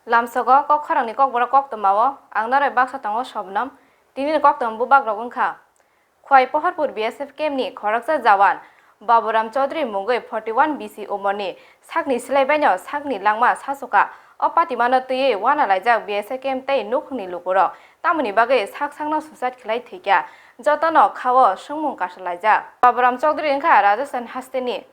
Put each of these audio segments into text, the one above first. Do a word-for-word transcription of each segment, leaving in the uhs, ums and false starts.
Lamsogo kok khorangni kokborok koktwmao ang noroi baksa tongo Sobnam. Tinini koktwma bubagrok wngkha: Khwai Pohorpur B S F camp ni khoroksa jawan Baburam Chaudhary mungwi forty one B C umorni sakni silaibaino sakni langma sasoka o patimano twiwi uanalaijak B S F camp tei nukhungni lukurok. Tamoni bagwi sak sakno suicide khlai thwikha, jotono khao swngmung kasalaijak. Baburam Chaudhary wngkha Rajasthan hasteni.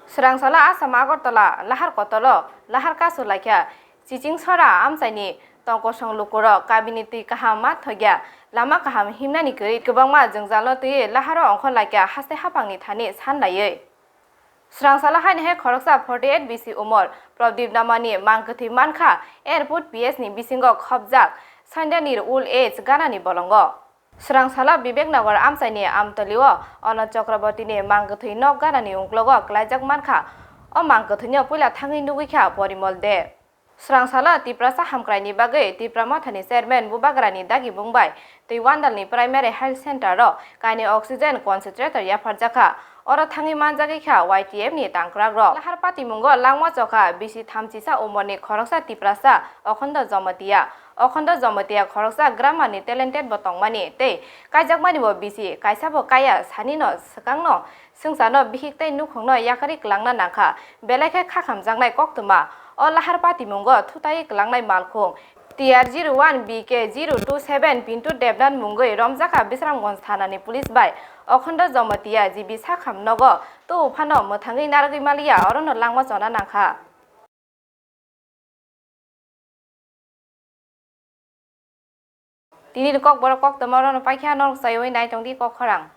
Swrangsalo Assam Agartala lahar kotolo lahar kasu laikha. Chiching sora amchaini tongkosong lukurok kabini twi kaham ma thokya, lama kaham himnani kwrwi kwbangma jwngjalno twiwi laharo ongkhor laikha haste haphangni thani san laiwi. Swrangsalo haini hai khoroksa forty eight B C umor Pradip namani mang kwthwi mankha, airport P S ni bisingo khopjak Sandhanir Old Age ganani bolongo. Swrangsalo Vivek Nagar amchaini Amtali o Anand Chakraborty ni mang kwthwi nok ganani uklogo kwlaijak mankha. O mang kwthwino puila thangwi nugwikha Porimol De. Swrangsalo Tiprasa hamkraini bagwi Tipra Mothani chairman Bubagrani dagimung bai Twiwandalni Primary Health Center o kainwi oxygen concentrator yapharjakha. Oro thangwi manjagwi kha Y T F ni tangkrakrok. Lahar patimungo langma chokha bisi thamchisa umorni khoroksa Tiprasa Okhondo Jomotia. Okhondo Jomotia khoroksa grammar ni talented bo tongmani tei kaijakmani bo bisi, kaisa bo kaiya sanino swkangno swngcharno bihik tei nukhungno yakarwi kwlangna nangkha, belai khe khakhamjaknai koktwma. O lahar patimungo thutaiwi kwlangnai malkhung T R zero one B K zero two seven Pintu Debnath mungwi romjakha Bisramganj thanani police bai. Okhondo Jomotia G B sakham nogo tubu phano mwthangwi narwgwi maliya, orono langma chona nangkha. Tini ni kokborok koktwma orono paikha, norok chaiwi naitongdi kok khorang.